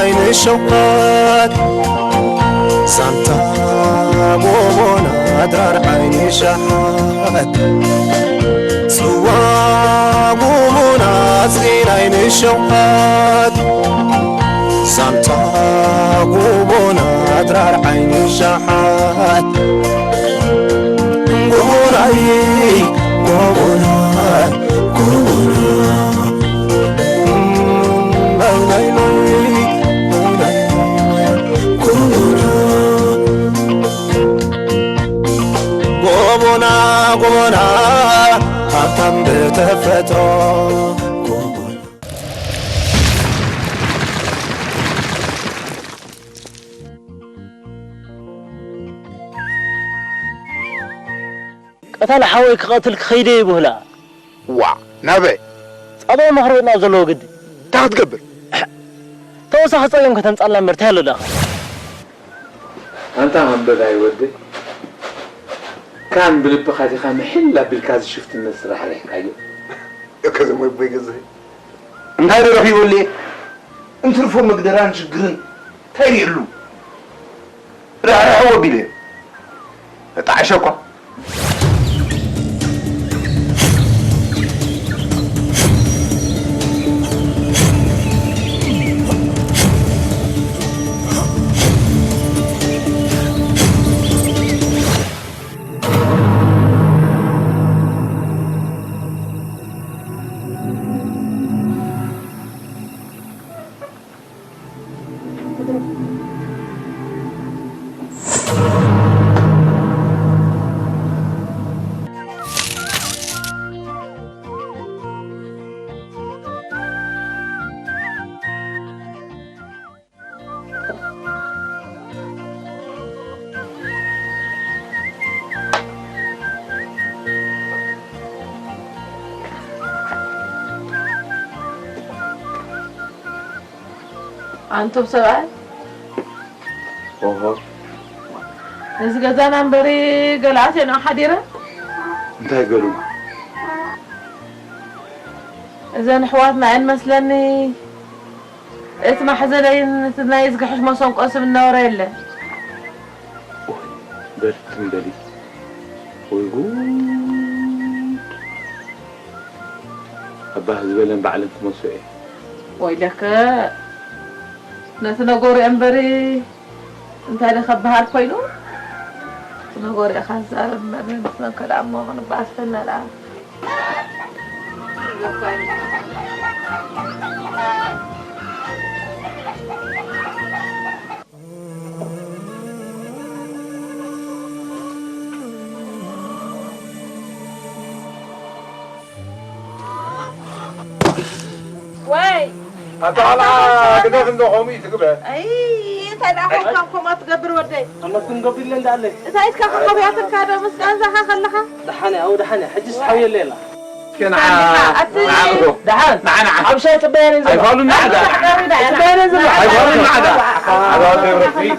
ዓይኒ ሸውዓት ዛንታ ጎቦና ድራር ዓይኒ ሸሓት ጽዋ ጎቦና ጽን ዓይኒ ሸውዓት ዛንታ ጎቦና ድራር ዓይኒ ሸሓት ጎቦናይ ጎቦና ጎቦና ጎቦና ጎቦና ሃብታም ብተፈጥሮ ጎቦና። ቀታሊ ሓወይ ክቐትል ክኸይደ ይብህላ። ዋእ ናበይ? ጻባይ ማኽርበት ናብ ዘለዎ ግዲ። እንታይ ክትገብር? ተወሳኺ ጸገም ከተምጻልና እምበር እንታይ ኣሎ ደኣ? ኣንታ መንበዳይ ወደይ፣ ካን ብልብኻ ዲኻ ምሕል ኣቢልካ እዚ ሽፍትነት ስራሕ ሪሕካዮ? እከ ዘሞይ ቦይ ገዛይ እንታይ ዶ ረኺበሉ እየ? እንትርፎ መግደራን ሽግርን እንታይ ሪእሉ? ራሕርሕዎ ኣቢለ እጣዕሸ እኳ። ኣንቱም ሰብኣይ ኦሆ እዚ ገዛና እምበሪ ገለ ኣትየንኦ ሓዲረ እንታይ ገሉ እዘን ኣሕዋትና እየን መስለኒ እቲ ማሕዘለይን እቲ ናይ ዝግሕሽ መሰንቆ ስብ እናወረ የለን በል ትም በሊ ወይ ጉድ ኣባ ዝበለን ባዕለን ክመልሶ እየ ወይለከ ነቲ ነገሩ እምበሪ እንታይ ዶ ከበሃል ኮይኑ እቲ ነገሩ ኢኻ ዝዛረብ እምበር ንስመን ከደኣ እሞ ክንበኣስ ፈለና ደኣ ወይ ኣታ ቃልዓ ግደፍ እንዶ ከምኡ እዩ ትግበር። ኣይ እንታይ ደኣ ኮንካ ከምኣ ትገብር ወደይ ኣመኩም ገቢለ እንዳለ እንታይ ኢትካ ከኸብያትካ ዶ ምስ ቃንዛኻ ከለኻ ደሓነ ኣው ደሓነ ሕጂ ስሓውየለ የላ ከና ኣቲ ደሓን ንዓንዶ ኣብ ሻይ ጥበያ ነን ዘሎ ኣይፋሉን ንዓዳ ጥበያ ነን ዘሎ ኣይፋሉን ንዓዳ ኣባቴ ብረክቢ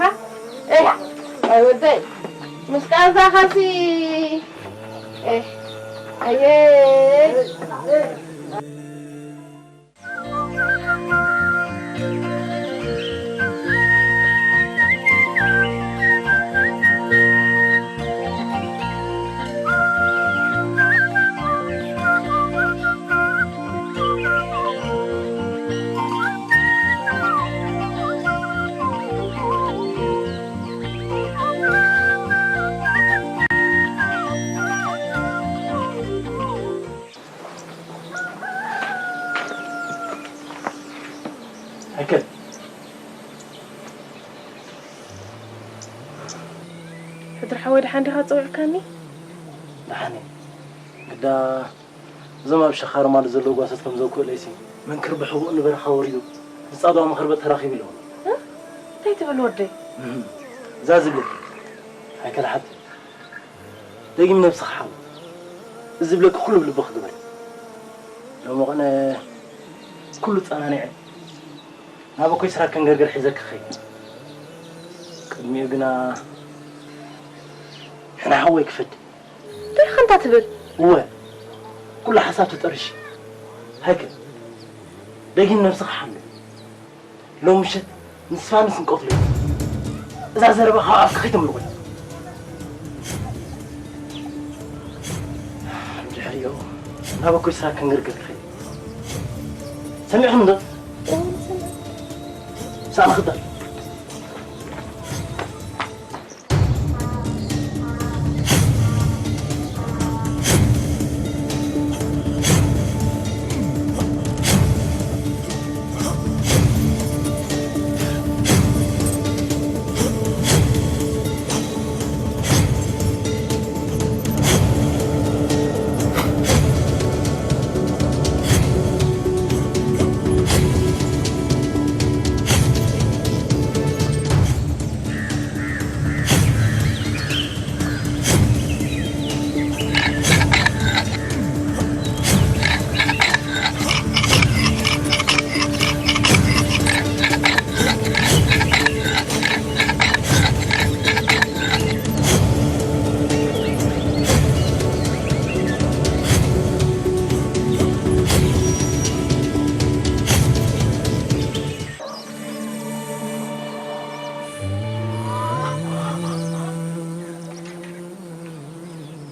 ኣይ ወደይ ምስ ቃንዛኻሲ ኣየ ኣይከል ሕድሪ ሓወይ ደሓን ዲኻ ጸዊዕካኒ? ደሓን እየ ግዳ እዞም ኣብ ሸኻር ማለት ዘለዉ ጓሶት ከም ዘውክእለይሲ መንክር ብሕቡእ ንበረኻ ወሪዱ ዝጻድዋ መኸርበት ተራኺቡ ኢለዎ እንታይ ትብል ወደይ? እዛ ዝብለኪ ኣይከልሓት ደጊም ነብስኻ ሓው እዚ ዝብለኪ ኩሉ ብልብኺ ግበሪ ሎሚ ቕነ ኩሉ ጸናኒዐ ናብ ኣኮይ ስራ ከንገርገር ሒዘኪ ኸይድ ቅድሚኡ ግና ሕና ሓወይ ክፈድ እንታይ ኢኻ እንታ ትብል? እወ ኩሉ ሓሳብ ተጠርሺ ሃይከ ደጊም ነብስኻ ሓሉ ሎም ምሸት ንስፋንስ እንቀትሎ እዩ። እዛ ዘረባ ካብ ኣፍኪ ከይተምልቑ። ድሕሪኡ ናብ ኣኩይ ስራ ክንግርግር ክኸይድ። ሰሚዕኹም ዶ? ሰኣን ክዳ።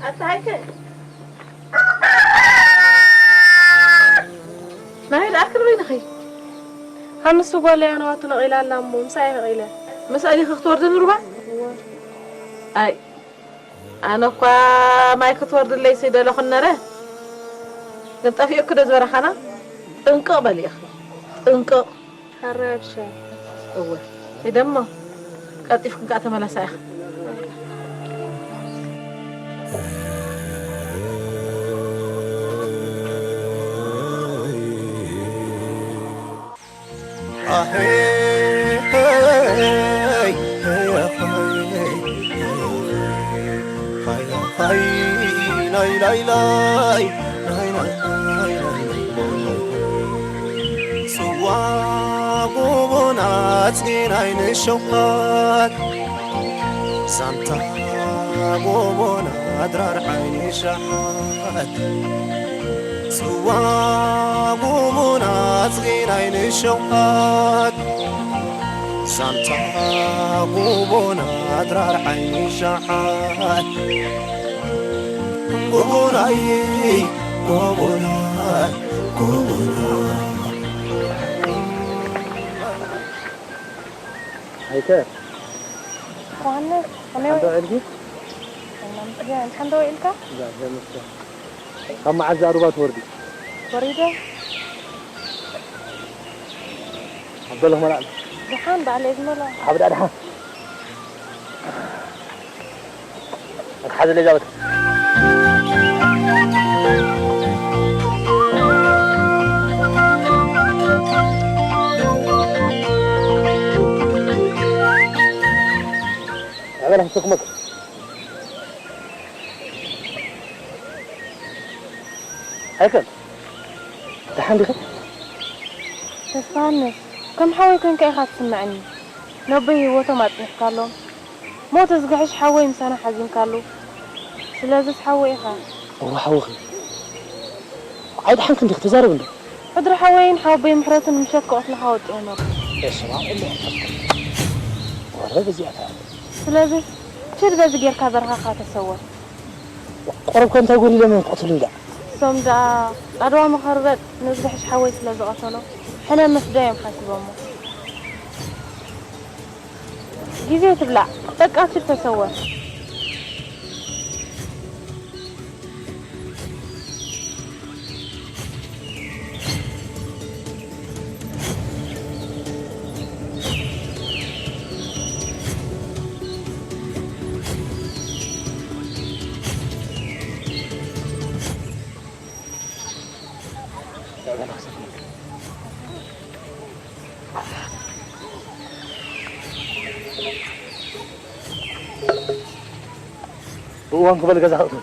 ኣታ ሃይከ ናይ ደኣ ክርበይንኺ። ሃንሱ ጓለይ ኣነዋቱ ነቒላ ኣላ እሞ፣ ምሳይ ነቒለ። ምስ ኣሊኺ ክትወርዲ ንሩባ? ኣይ፣ ኣነ እኳ ማይ ክትወርድለይ ስደለኹ ነረ። ግን ጠፊእኩ ዶ ዝበረኻና? ጥንቅቕ በሊ ኢኺ። ጥንቅቕ። ኣረ ኣብሽር። እወ፣ ሂደ እሞ ቀልጢፍክን ከኣ ተመለሳ ኢኺ። ኣሄ፣ ሃይ፣ ሃይ፣ ሃይ፣ ሃይ፣ ሃይ፣ ላይ፣ ላይ፣ ላይ፣ ላይ፣ ላይ፣ ላይ። ጽዋ ጎቦና ጽናይ ንሸውሃት፣ ሳንታ ጎቦና ድራር ዓይኒ ሸሓት። ጽዋ ጎቦና ጽናይ ንሸውሃት፣ ሳንታ ጎቦና ድራር ዓይኒ ሸሓት። ጎቦናይ፣ ጎቦና፣ ጎቦና። ኣይተ ዮሃንስ፣ ከመይ ሓንዶ ውዒልኪ? ሰላም፣ ትግርኛ ሓንዶ ውዒልካ? እግዚኣብሔር ይመስገን። ካብ መዓዝ እዛ ሩባ ትወርዲ? ወሪደ። ኣብ ዘለኹ መላእቲ። ደሓን፣ ባዕለይ ዝመልኦ። ሓብዳ ደሓን። ኣትሓዘለይ ዛወት። ኣበላ ክስኩመክ። ኣይከል። ደሓን ዲኺ? ተስፋሃንስ፣ ከም ሓወይ ኮንካ ኢኻ ትስምዐኒ። ነቦይ ህይወቶም ኣጽኒሕካሎም። ሞት ዝግሕሽ ሓወይ ምሳና ሓዚንካሉ። ስለዝስ ሓወይ ኢኻ። እወ ሓውኺ። ኣይደሓንክን ዲኺ? ተዛረቢ እንዶ። ሕድሪ ሓወይን ሓወቦይ ምሕረቱን ምሸት ክቐትልኻ ወጺኦም ነሩ። በስመ ኣብ ወወልድ ወመንፈስ ቅዱስ። ወረ በዚኣ ተኣለ። ስለዝስ ችድ በዚ ጌርካ በረኻኻ ተሰወር። ቆረብካ እንታይ ጎዲለ መን ክቕትሉኒ ደኣ? እሶም ደኣ ኣድዋ መኸርበጥ ንዝግሕሽ ሓወይ ስለ ዝቐተሎ ሕነ ምፍዳይ እዮም ሓሲቦሞ። ግዜ ትብላዕ፣ በቃ ችድ ተሰወር። ብእዋን ክበል ገዛ ክእቱ።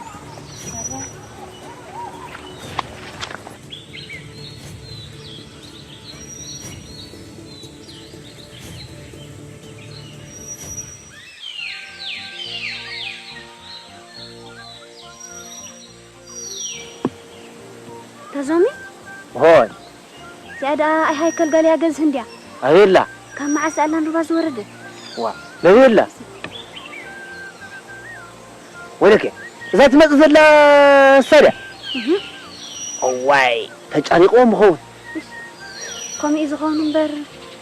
ተዞሚ? ሆይ። እዚኣ ደኣ ኣይ ሃይከል ጋልያ ገዝህ እንድያ። ኣቤላ፣ ኣብ መዓስ ኣላ ንሩባ ዝወረደ? ዋ፣ ለቤላ። ወይለከ፣ እዛ ትመጽእ ዘላ እሳ ድያ? እህ። እዋይ፣ ተጫኒቕዎም ይኸውን። እሽ፣ ከምኡ እዩ ዝኸውን እምበር፣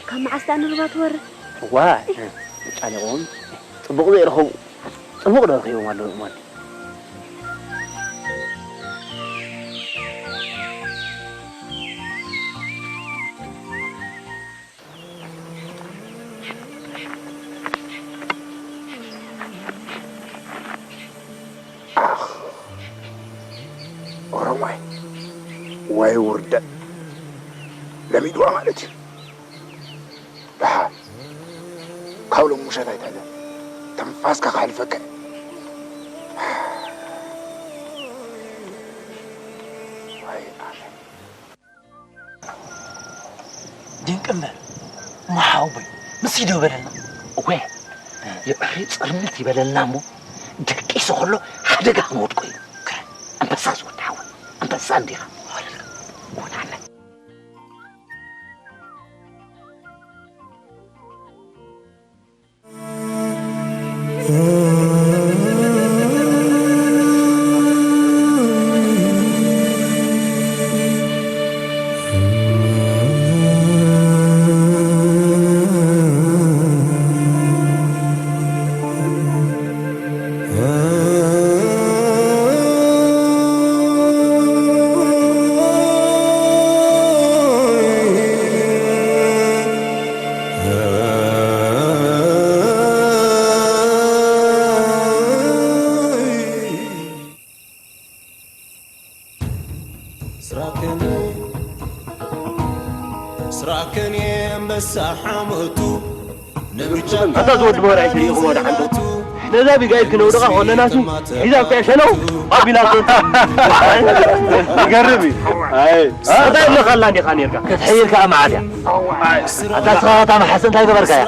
ካብ መዓስ ደኣ ንሩባ ትወርድ? እዋይ፣ ተጫኒቕዎም። ጽቡቕ ዘይረኸቡ፣ ጽቡቕ ዶ ረኺቦም ኣለዉ እሞ? ኣኽ፣ ኦሮማይ፣ ወይ ውርደት። ለሚድዋ ማለት እዩ። ደሓን፣ ካብ ሎም ምሸት ኣይትሕደር። ትንፋስካ ከሕልፈካ እዩ። ወይ ኣነ። ድንቂ እምበር፣ እሞ ሓወቦይ፣ ምስ ይደው በለልና። እወ፣ የዕሪ ጽርምት ይበለልና እሞ፣ ደቂሱ ከሎ ሓደጋ ክንወድቆ እዩ። ክረ፣ ኣንበሳ ዝወድ ሓወይ፣ ኣንበሳ እንዲኻ። ወለልካ፣ ወናለ። ስራከን ስራከን የንበሳ ሓመቱ ኣታ ዝወዲ መራይ ትሪኢኹም ወደ ሓንቶ ነዛ ቢጋይል ክነውድቓ ኮለናሱ ሒዛ ብታይ ሸነው ኣቢላቶ ይገርም እዩ ኣይ ኣታ ይብለኻላ እንዲኻ ኔርካ ክትሕይር ከዓ መዓት እያ ኣታ ስኻ ከታ መሓሰ እንታይ ገበርካያ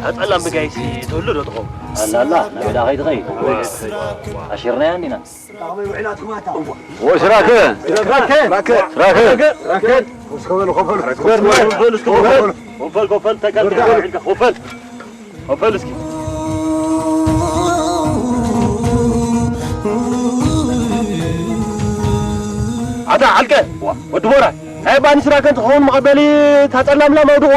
ኣጸላም ብጋይሲ ትህሉ ዶ ትኸውን ኣላላ ናብዳ ከይትኸይ ኣሽርናያ እንዲና ወስራከ ስራከ ኮፈል ኮፈል ተቀበል ኮፈል ኮፈል እስኪ ኣታ ዓልቀ ወዲ ቦራ ናይ ባኒ ስራከ እንትኸውን መቐበሊ ታጸላምላ መውድቑ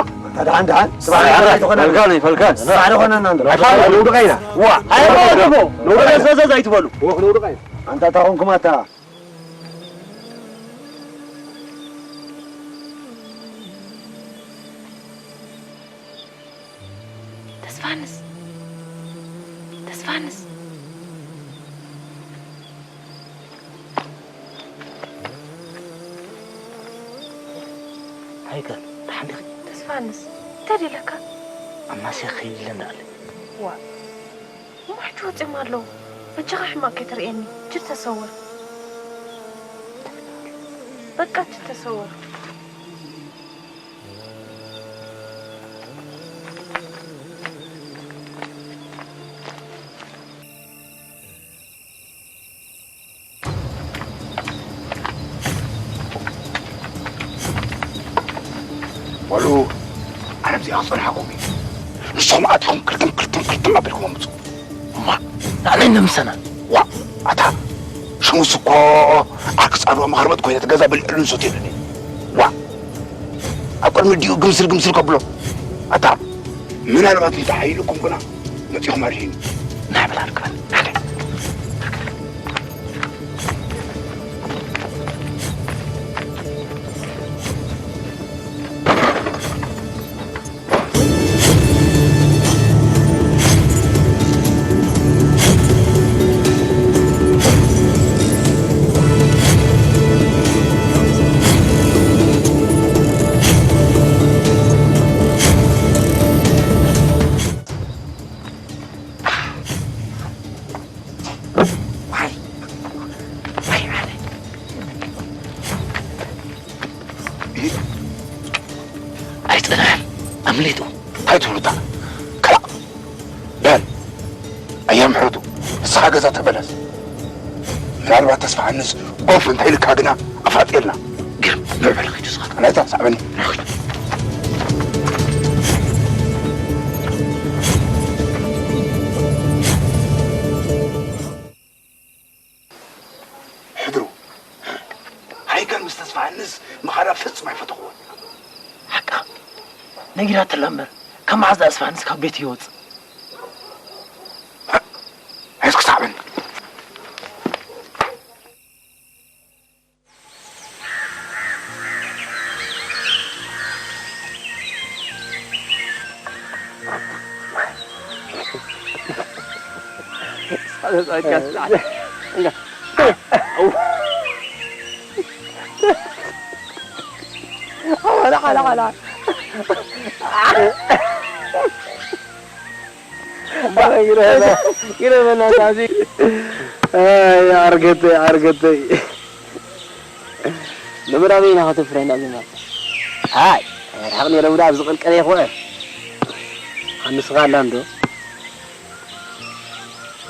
ደሓን ደሓን ስባሕ ኣይኮነን ፈልካን ስባሕ ኣይኮነና ንዶ ኣይፋል ንውድቐ ኢና ዋ ኣይፋል ንውድቐ ወደ ዘዘዝ ኣይትበሉ ወኽ ንውድቐ ኢና ኣንታ ታኹንኩም ኣታ ተስፋንስ ተስፋንስ ሃይከል ደሓን ዲኺ ተስፋንስ እንታይ ደለካ ኣብ ማስያ ከይድ ኢለ እንዳኣለ ዋ እሞ ሕጂ ወፂኦም ኣለዉ በጃኻ ሕማቕ ከይትርእየኒ ችድ ተሰወር በቃ ችድ ተሰወር በሉ ኣነ ኣብዚኣ ክጸንሓኩም እዩ ንስኹም ኣቲኹም ክልትም ክልትም ክልትም ኣቢልኩም ኣምፁ እማ ንኣነይ ነምሰና ዋ ኣታ ሽሙስ እኮ ዓርኪ ጻድዋ መኸርበጥ ኮይነ እቲ ገዛ ብልዕሉ ንሰትዮ ኣለኒ ዋ ኣብ ቅድሚ ዲኡ ግምስል ግምስል ከብሎ ኣታ ምናልባት እንተሓይልኩም ግና መጺኹም ኣድሒኑ ናይ ብላል ክበል ሓደ ኣይጸንሐን ኣምሊጡ እንታይ ትብሉታ ከላእ በል ኣያ ምሕረቱ ንስኻ ገዛ ተመለስ። ምናልባት ተስፋ ሃንስ ኮፍ እንተኢልካ ግና ኣፋጥየልና። ግርም፣ ንዕበል ኸይዱ ስኻ። ናይታ ሳዕበኒ። ሕድሩ፣ ሃይከል ምስ ተስፋ ሃንስ ምኻዳ ፍጹም ኣይፈተኽዎን። ሓቃ፣ ነጊራትላ እምበር፣ ካብ መዓዝ ደኣ ተስፋ ሃንስ ካብ ቤት ይወጽእ? ሒዝኩ ሳዕበኒ። ግረመና ሳዚ። ኣይ ዓርገተይ፣ ዓርገተይ። ንብራበይ ኢና ከተፍረና ዝና። ኣይ፣ ርሓቕ ነይረ ብዳ ኣብዚ ቅልቀለ ይኾነ። ኣንስኻ ኣላ እንዶ።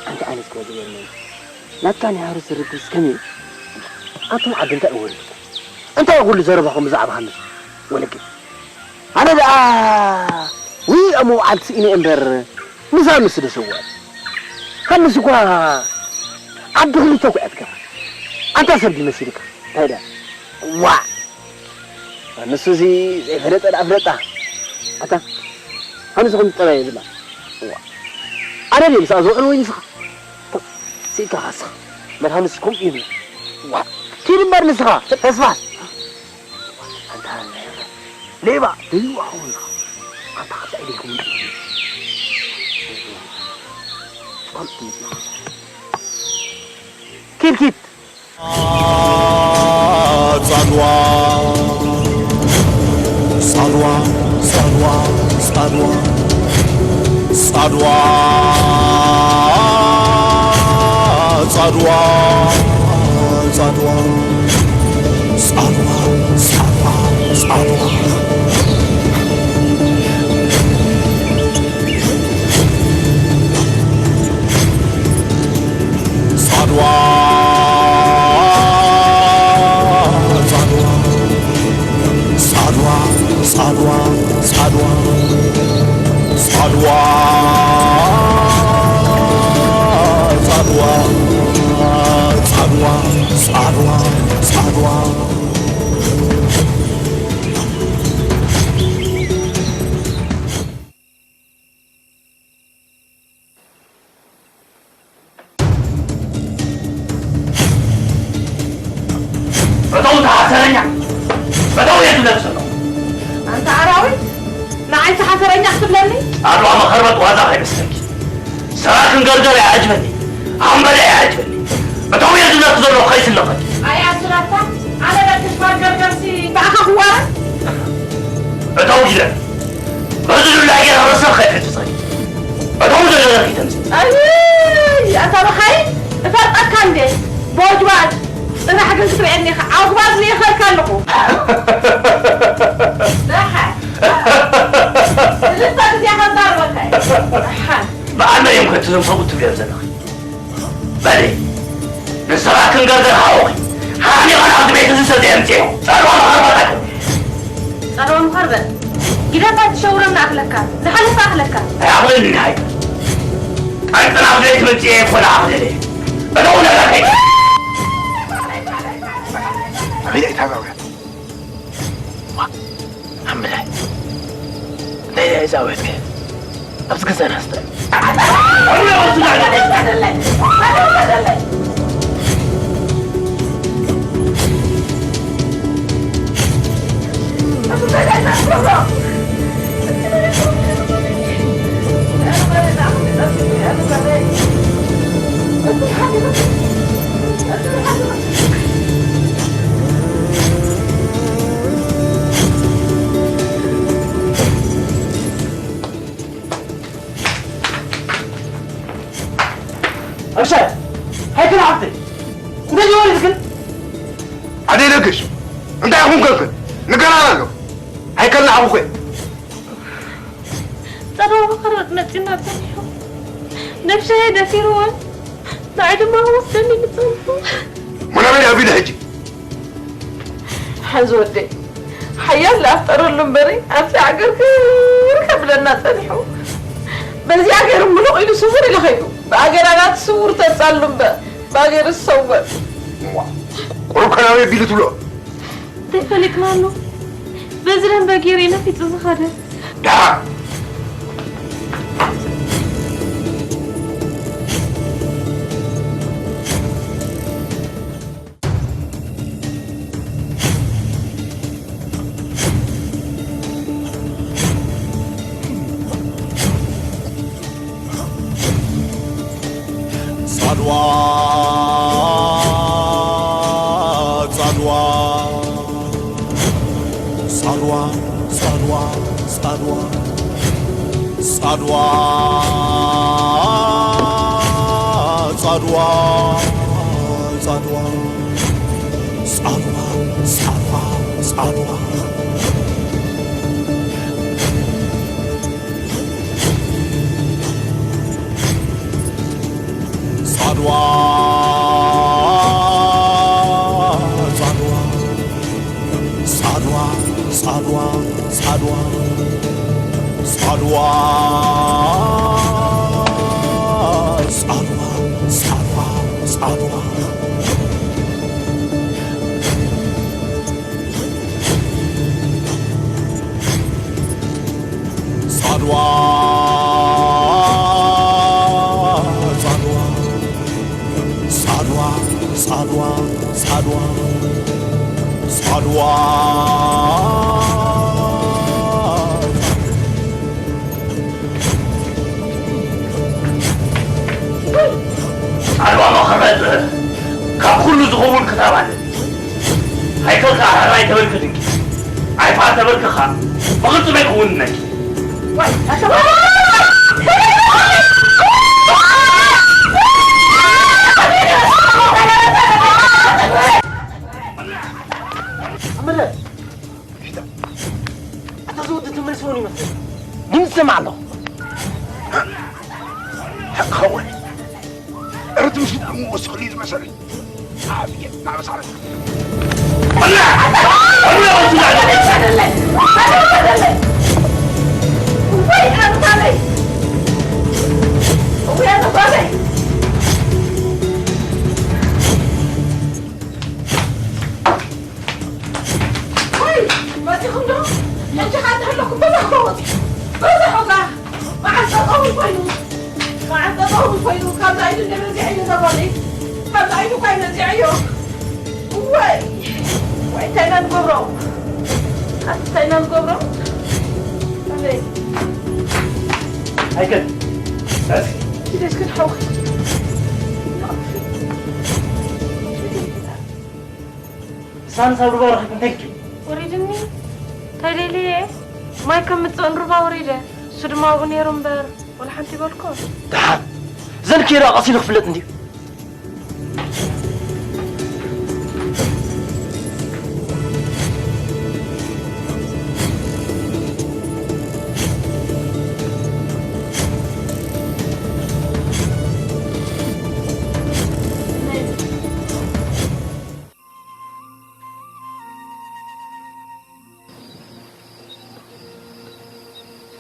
ኣንተ ኣነስ ክወዲ ገርመኒ። ናትካ ናይ ሃሩስ ርግስ ከመይ እዩ? ኣንቱም ዓዲ እንታይ እወልኩም? እንታይ ኩሉ ዘረባኹም ብዛዕባ ሃንስ? ወለቂ። ኣነ ደኣ ውይ ኣብ መውዓል ስኢነ እምበር፣ ምስ ሃንስ ዶ ሰውዐ? ሃንስ እኳ ዓዲ ክልተ እኮ እያ ትገብራ። ኣንታ ሰብ ድዩ መሲልካ? እንታይ ደኣ? ዋዕ! ንሱ እዚ ዘይፈለጠ ደኣ ፍለጣ። ኣታ፣ ሃንስ ከምዚ ጠባይ የብላ። ዋዕ! ኣነ ድየ ምስኣ ዝውዕል ወይ ንስኻ? ስኢልካ ኻስኻ። መድሃኒት ከምኡ እዩ። ዋ፣ ኪድ እምበር ንስኻ፣ ተስፋስ። ኣንታ ሌባ፣ ደይዋ ኸውን ኢኻ። ኣንታ ካብታ ኢደይ ኸውን። ጾም ትምጽእ። ኪድ፣ ኪድ። ጻድዋ፣ ጻድዋ፣ ጻድዋ፣ ጻድዋ፣ ጻድዋ፣ ጻድዋ፣ ጻድዋ፣ ጻድዋ፣ ጻድዋ፣ ጻድዋ። ጻድዋ፣ ጻድዋ፣ ጻድዋ፣ ጻድዋ፣ ጻድዋ፣ ጻድዋ፣ ጻድዋ፣ ጻድዋ፣ ጻድዋ። እቶም ተሓሰረኛ እቶም እየ ዝብለኪ ዘለኹ። ኣንታ ኣራዊት፣ ንዓይ ተሓሰረኛ ክትብለኒ? ኣድዋ መኸርበት ዋዛ ከይመስለኪ። ስራክን ገርገር ኣይዓጅበኒ፣ ኣምበለ ኣይዓጅበኒ። እቶም እየ ዝብለኪ ዘለኹ ከይስለኸኪ። ኣይ ኣስራታ፣ ኣነ ደቂ ሽፋን ገርገርሲ ብኣኻ ክዋረድ? እቶም ጊደር፣ በዚ ዱላ ጌራ ረሰብ ከይሕትጸኒ። እቶም ዘለለኪ ተምሲ። ኣይ፣ ኣታ በኻይ፣ እፈልጠካ እንዴ? ቦጅባጅ፣ ጽባሕ ግን ክትርእየኒ ኢኻ። ዓጉባዝ ልኢኸልካ ኣለኹ። ደሓን። ክልተ ግዜ ከዛርበካ እየ። ደሓን። ብኣመይ እዮም ከትዘንፈቡ ትብልዮም ዘለኺ። በሊ፣ ንስኻ ክንገርገር ሃወኺ። ሓኒቐ ናብቲ ቤት እዚ ሰብ ዘየምጽኦ። ጸልዋ መኸርበታኩም። ጸልዋ መኸርበት። ጊደታ ትሸውረም ንኣኽለካ። ዝሓለፈ ኣኽለካ። ኣይኣኽለኒ ንሓይ። ጠንቅና ኣብ ቤት መጽኤ እኮ ንኣኽለለ። እተው ነገርከይ። ኣበይ እታ ጋውያ? ኣምላኽ፣ እንታይ እያ እዛ ወትከ? ኣብዚ ገዛና ስተ-፣ ኣብሻ፣ ሃይከል ዓብደይ፣ እንታይ ጀመርክን? ኣደይ ደግሽ፣ እንታይ ኢኹም ከልክል? ንገራና ኣሎ። ሃይከል ንዓኹ ኾይ። ጸረባ ኸረጥ መጺና ጸኒሑ። ነብሻ ደፊርወን። ንዓይ ድማ ወስደኒ ንጸንሑ። ሙና በል ኣቢለ ሕጂ። ሓዚ ወደይ ሓያል ዝኣፍጠረሉ እምበሪ ኣብቲ ዓገር ግር ከብለና ጸኒሑ። በዚኣ ገይሩ ምሉቕ ኢሉ ስውር ኢሉ ኸይዱ። ብኣገር ኣናት ስውር ተጻሉ እምበር ብኣገር ዝሰወር። እዋ፣ ቁሩብ ከናበይ ቢሉ ትብሎ? እንታይ ፈሊጥና ኣሎ? በዚ ደንበ ገይሩ እዩ ነፊጡ ዝኸደ። ደሓን። ጻድዋ፣ ጻድዋ፣ ጻድዋ፣ ጻድዋ፣ ጻድዋ፣ ጻድዋ፣ ጻድዋ፣ ጻድዋ፣ ጻድዋ፣ ጻድዋ፣ ጻድዋ። ጻድዋ፣ ጻድዋ፣ ጻድዋ፣ ጻድዋ፣ ጻድዋ፣ ጻድዋ፣ ጻድዋ፣ ጻድዋ፣ ጻድዋ። ጻድዋ፣ ጻድዋ፣ ጻድዋ፣ ጻድዋ፣ ጻድዋ፣ ጻድዋ። ኣልባ መኸረት ካብ ኩሉ ዝኸውን ክታብ ኣለ። ኣይከልካ ሕራይ ተበርክት እንኪ። ኣይፋር ተበርክኻ ብቕልጽም ኣይክውንነኪ። ኣመለ፣ ኣታ እዚ ወዲ ትምልስውን ይመስል። ድምፂ ሰማዕ ኣለኹ። ሓቂ ኸውን። እረ ትምሽጥ እሞ ወስኽሉ እዩ ዝመሰለኝ። ኣብየ፣ ናበሳለ። ወይ፣ መጺኹም ዶ? ሕጂ ኸኣ እንተሃለኹ በዛኹ ወጺ። በዛኹ ጋ። መዓስ ጠጠው ኮይኑ? መዓስ ጠጠው ኮይኑ? ካብዛ ኢዱ እንደ በዚሕ ኢሉ ዘጓለይ። ካብዛ ኢዱ እኳ ይነዚዐዮ። ወይ፣ ወይ፣ እንታይ ኢና ንገብሮ? ኣቲ እንታይ ኢና ንገብሮ? ኣበይ? ኣይከድ። ሂደሽ ግን ሓውኺ። ሳንስ ኣብ ሩባ ረኺብኪ እንታይ ኢልኪ? ወሪድኒ። እንታይ ደልየ? ማይ ከም ምጽእ ንሩባ ወሪደ። እሱ ድማ ኣብኡ ነይሩ እምበር፣ ወላ ሓንቲ ይበልኩ። ደሓን። ዘን ኬራ ቀሲሉ ክፍለጥ እንድዩ።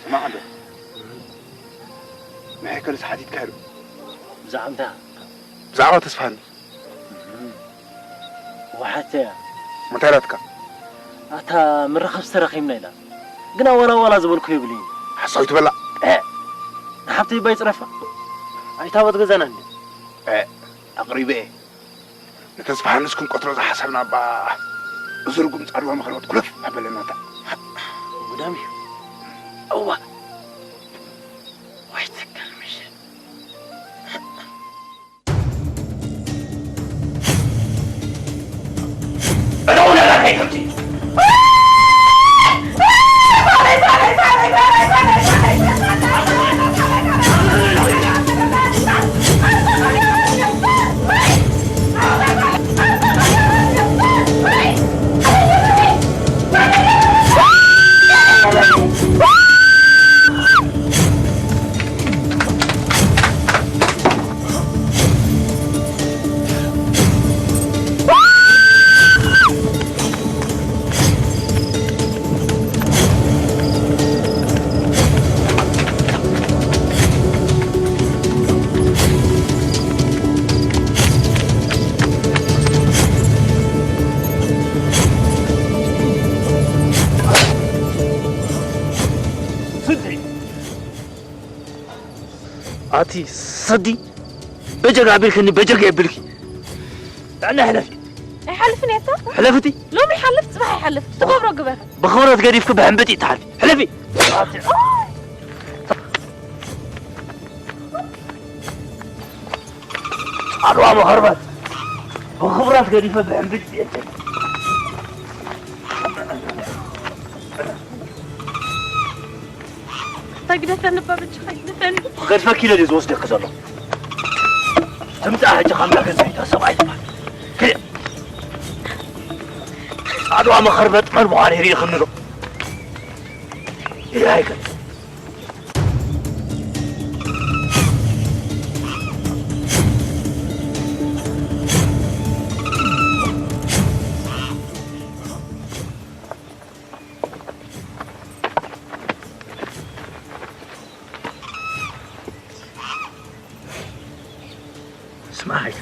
ስማዕ እንዶ፣ መሐከልስ ሓቲትካዮ ዶ? ብዛዕባ እንታይ? ብዛዕባ ተስፋኒ። እዋ፣ ሓተያ። እንታይ ኢላትካ? ኣታ መራኸብሲ ተራኺብና ኢላ። ግና ዋላ ዋላ ዝበልኩ የብልኝ። ሓሳዊት በላ። እ፣ ንሓብተይ እባ ይጽረፋ። ኣይታወት ገዛና እንዲ። እ፣ ኣቕሪበ እየ። ንተስፋ ሃንስ ክንቀትሎ ዝሓሰብና እባ፣ እዚ ርጉም ጻድዋ መኸርበት ኩለፍ ኣበለና እታ። ጉዳም እዩ። እዋ። ወይ ትካል ምሸት። እተው ነጋታይ ከምቲ። ኣቲ ሰዲ በጀጋ ኣቢልክኒ በጀጋ የብልኪ። ጥዕና ሕለፊ። ኣይሓልፍን እየ እታ። ሕለፍቲ። ሎሚ ይሓልፍ፣ ጽባሕ ይሓልፍ። ትገብሮ ግበር። ብኽብረት ገዲፍኪ ብሕምብጢ ትሓልፊ። ሕለፊ። ኣድዋ መኸርበት። ብኽብረት ገዲፈ ብሕምብጢ እየ። እንታይ ግደፈኒ፣ እባ በጃኻ ግደፈኒ። ክገድፈኪ ኢለ ድየ ዝወስደኪ ዘለኹ? ትምጻእ ሕጂ ካብ እንዳ ገዛኢታ ሰብኣይ ትበሃል። ክደ-፣ ኣድዋ መኸርበጥ መን ምዃነይ ርኢኽኒ ዶ? ኢለ ኣይከድ። ስማዕ ሃይለ፣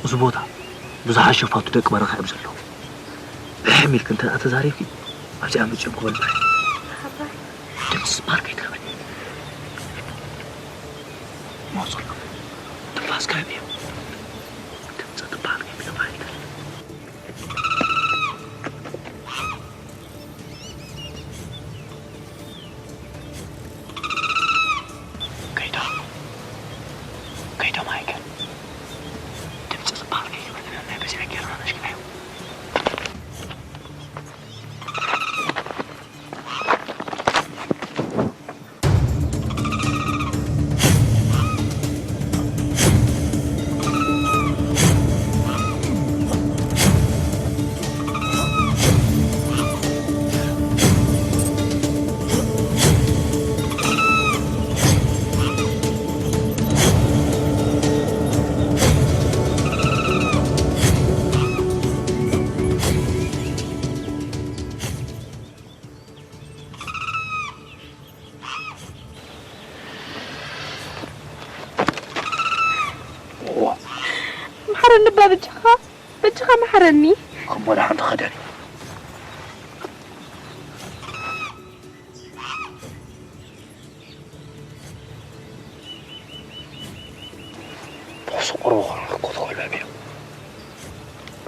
እዚ ቦታ ብዙሓት ሸፋቱ ደቂ በረኻ እዮም ዘለዉ። ብሕም ኢልክ እንተ ደኣ ተዛሪብኪ፣ ኣብዚኣ መጺኦም ክበልዑ እዮም። ሓባይ። ድምፂ ስፓር ከይትረብኒ። መወፅሎ። ትንፋስካ ህብ እዮም። ድምፂ ትበሃል ከይትረብኒ። ከይዳ። ከይዳ ማይከል። ድምፂ ዝበሃል ከይበለና ናይ በዚዐ ጌርና ነሽክናዮ። መሓረኒ እባ በጃኻ፣ በጃኻ መሓረኒ። ከም ወላ ሓንቲ ኸደኒ። ቦክሲ ቁሩብ ኾነ እኮ ተጎልበብ እዮ።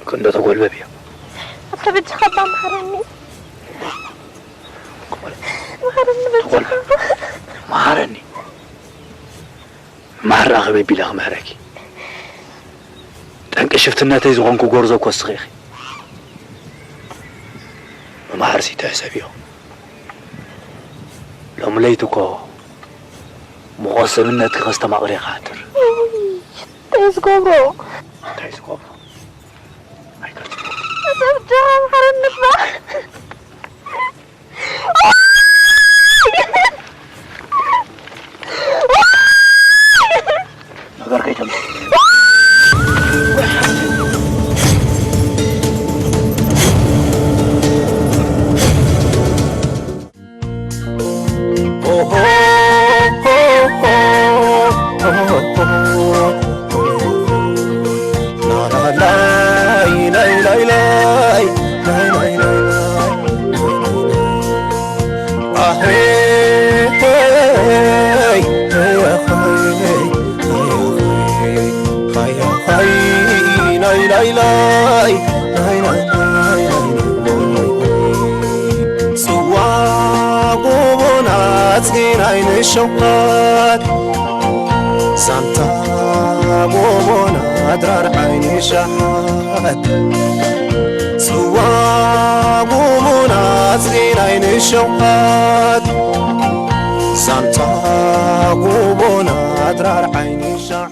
ክንዶ ተጎልበብ እዮ። ኣታ በጃኻ እባ መሓረኒ። መሓረኒ በጃኻ። ተጎልበብ። መሓረኒ። መሓራ ከመይ ቢለ ክምሕረኪ? ጠንቂ ሽፍትነተይ ዝኾንኩ ጎርዞ እኮ እስኺ ኢኺ። መማህርሲ ትሕሰብዮ። ሎሚ ለይቲ እኮ ሙቐት ሰብነትኪ ከስተማቕር እየ ክሓትር። እንታይ ዝገብሮ? እንታይ ዝገብሮ? ኣይከልክልኩ። ሰብ ጃ መሓረኒ እባ። ነገር ከይተምጽእ። ጽዋ ጎቦና ጽናይ ንሸውሃት፣ ዛንታ ጎቦና ድራር ዓይኒ ሸሓት። ጽዋ ጎቦና ጽናይ ንሸውሃት፣ ዛንታ ጎቦና ድራር ዓይኒ ሸሓት።